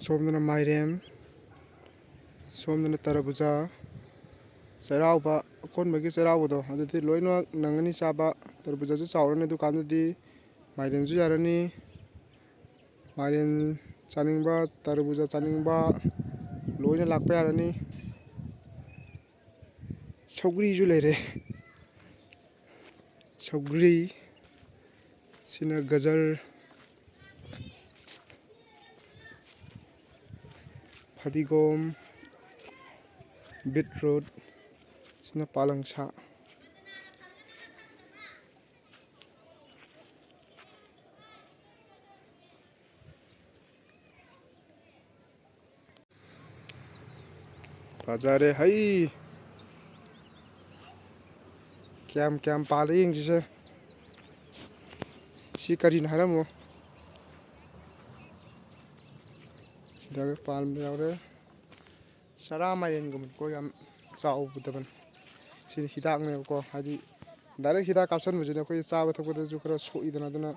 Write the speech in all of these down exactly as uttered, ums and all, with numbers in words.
ꯁꯣꯝꯗꯅ ꯃꯥꯏꯔꯦꯟ, ꯁꯣꯝꯗꯅ ꯇꯔꯕꯨꯖꯥ꯫ ꯆꯩꯔꯥꯎꯕ, ꯑꯀꯣꯟꯕꯒꯤ ꯆꯩꯔꯥꯎꯕꯗꯣ, ꯑꯗꯨꯗꯤ ꯂꯣꯏꯅꯃꯛ ꯅꯪꯒꯅꯤ ꯆꯥꯕ꯫ ꯇꯔꯕꯨꯖꯥꯁꯨ ꯆꯥꯎꯔꯅꯤ ꯑꯗꯨꯀꯥꯟꯗꯗꯤ, ꯃꯥꯏꯔꯦꯟꯁꯨ ꯌꯥꯔꯅꯤ꯫ ꯃꯥꯏꯔꯦꯟ ꯆꯥꯅꯤꯡꯕ, ꯇꯔꯕꯨꯖꯥ ꯆꯥꯅꯤꯡꯕ ꯂꯣꯏꯅ ꯂꯥꯛꯄ ꯌꯥꯔꯅꯤ꯫ ꯁꯧꯒ꯭ꯔꯤꯁꯨ ꯂꯩꯔꯦ꯫ ꯁꯧꯒ꯭ꯔꯤ, ꯁꯤꯅ ꯒꯖꯔ, ꯐꯗꯤꯒꯣꯝ, ꯕꯤꯠꯔꯨꯠ, ꯁꯤꯅ ꯄꯥꯂꯪ ꯁꯥ꯫ ꯐꯖꯔꯦ ꯍꯩ꯫ ꯀꯌꯥꯝ ꯀꯌꯥꯝ ꯄꯥꯜꯂꯦ ꯌꯦꯡꯁꯤꯁꯦ꯫ ꯁꯤ ꯀꯔꯤꯅꯣ ꯍꯥꯏꯔꯝꯃꯣ꯫ ꯁꯤꯗꯒ ꯄꯥꯟꯕ ꯌꯥꯎꯔꯦ꯫ ꯆꯔꯥ ꯃꯥꯏꯔꯦꯟꯒꯨꯝꯕꯅꯤꯀꯣ, ꯌꯥꯝ ꯆꯥꯎꯗꯕꯅꯤ꯫ ꯁꯤꯗꯤ ꯍꯤꯗꯥꯛꯅꯦꯕꯀꯣ, ꯍꯥꯏꯗꯤ ꯗꯥꯏꯔꯦꯛ ꯍꯤꯗꯥꯛ ꯀꯥꯞꯁꯟꯕꯁꯤꯅ ꯑꯩꯈꯣꯏ ꯆꯥꯕ ꯊꯛꯄꯗꯁꯨ ꯈꯔ ꯁꯣꯛꯏꯗꯅ꯫ ꯑꯗꯨꯅ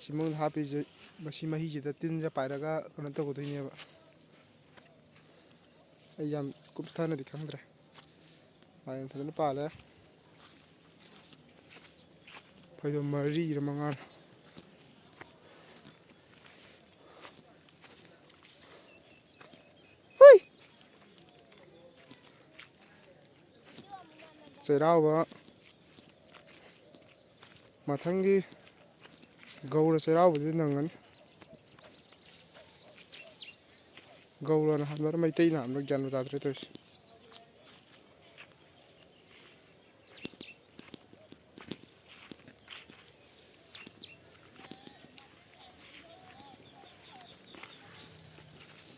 ꯁꯤ ꯃꯅꯨꯡꯗ ꯍꯥꯞꯄꯤꯁꯦ, ꯃꯁꯤ ꯃꯍꯤꯁꯤꯗ ꯇꯤꯟꯁꯦ ꯄꯥꯏꯔꯒ ꯀꯩꯅꯣ ꯇꯧꯒꯗꯣꯏꯅꯦꯕ꯫ ꯑꯩ ꯌꯥꯝ ꯀꯨꯞꯊꯅꯗꯤ ꯈꯪꯗ꯭ꯔꯦ꯫ ꯃꯥꯏꯔꯦꯟ ꯐꯖꯅ ꯄꯥꯜꯂꯦ꯫ ꯐꯩꯗꯣꯝ ꯃꯔꯤꯔ ꯃꯉꯥꯔ꯫ ꯍꯨꯏ! ꯆꯩꯔꯥꯎꯕ ꯃꯊꯪꯒꯤ ꯒꯧꯔ ꯆꯩꯔꯥꯎꯕꯗꯤ ꯅꯪꯒꯅꯤ꯫ ꯒꯧꯔꯅ ꯍꯥꯟꯕ꯭ꯔꯥ, ꯃꯩꯇꯩꯅ ꯍꯥꯟꯕ꯭ꯔꯥ, ꯒ꯭ꯌꯥꯟ ꯇꯥꯗ꯭ꯔꯦ ꯇꯧꯔꯤꯁꯦ꯫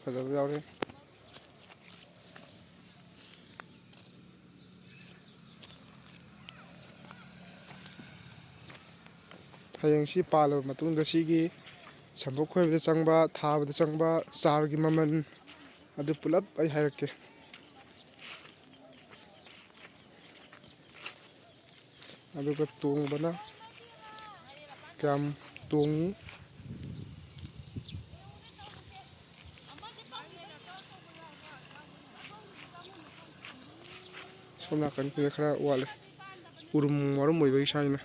ꯐꯖꯕ ꯌꯥꯎꯔꯦ꯫ ꯍꯌꯦꯡ ꯁꯤ ꯄꯥꯜꯂꯕ ꯃꯇꯨꯡꯗ ꯁꯤꯒꯤ ꯁꯝꯄꯣꯠ ꯈꯣꯏꯕꯗ ꯆꯪꯕ, ꯊꯥꯕꯗ ꯆꯪꯕ ꯆꯥꯔꯒꯤ ꯃꯃꯜ ꯑꯗꯨ ꯄꯨꯂꯞ ꯑꯩ ꯍꯥꯏꯔꯛꯀꯦ꯫ ꯑꯗꯨꯒ ꯇꯣꯡꯕꯅ ꯀꯌꯥꯝ ꯇꯣꯡꯉꯤ? ꯁꯣꯝ ꯅꯥꯀꯟꯁꯤꯗ ꯈꯔ ꯋꯥꯠꯂꯦ꯫ ꯎꯔꯨꯝ ꯋꯥꯔꯨꯝ ꯑꯣꯏꯕꯒꯤ ꯁ꯭ꯋꯥꯏꯅ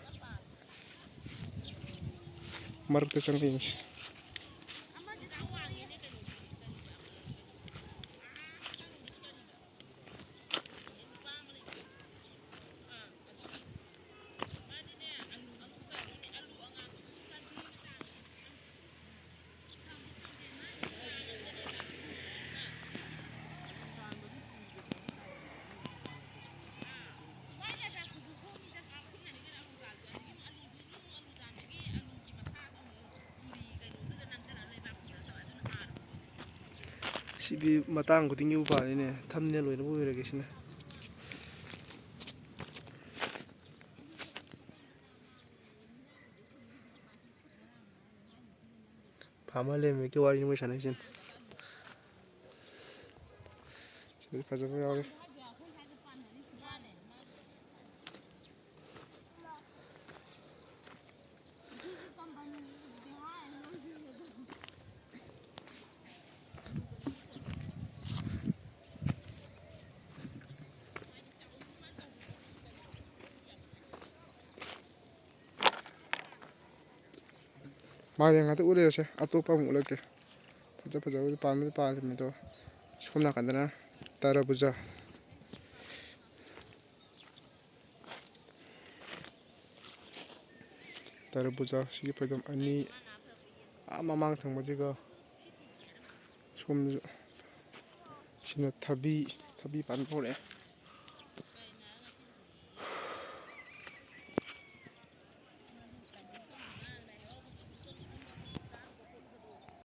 ꯃꯔꯛꯇ ꯆꯪꯉꯛꯏꯅꯤꯁꯦ꯫ ꯁꯤꯗꯤ ꯃꯇꯥꯡ ꯈꯨꯗꯤꯡꯒꯤ ꯎꯄꯥꯜꯅꯤꯅꯦ, ꯊꯝꯅꯦ ꯂꯣꯏꯅꯕꯨ ꯑꯣꯏꯔꯒꯦ ꯁꯤꯅ꯫ ꯐꯥꯔꯃꯔ ꯂꯦꯝꯕꯒꯤ ꯋꯥꯔꯤꯅꯤ ꯃꯣꯏ ꯁꯥꯟꯅꯩꯁꯤꯅ꯫ ꯁꯤꯗꯤ ꯐꯖꯕ ꯌꯥꯎꯔꯤ꯫ ꯃꯥꯏꯔꯦꯟ ꯉꯥꯛꯇ ꯎꯠꯂꯤꯔꯁꯦ, ꯑꯇꯣꯞꯄ ꯑꯃꯨꯛ ꯎꯠꯂꯛꯀꯦ꯫ ꯐꯖ ꯐꯖꯕ ꯄꯥꯟꯕꯗꯤ ꯄꯥꯜꯂꯤꯕꯅꯤ ꯑꯗꯣ꯫ ꯁꯣꯝ ꯅꯥꯀꯟꯗꯅ ꯇꯔꯕꯨꯖꯥ꯫ ꯇꯔꯕꯨꯖꯥ ꯁꯤꯒꯤ ꯐꯩꯗꯣꯝ ꯑꯅꯤ, ꯑꯥ ꯃꯃꯥꯡ ꯊꯪꯕꯁꯤꯒ꯫ ꯁꯣꯝꯗꯁꯨ ꯁꯤꯅ ꯊꯕꯤ, ꯊꯕꯤ ꯄꯥꯟꯕ ꯍꯧꯔꯛꯑꯦ꯫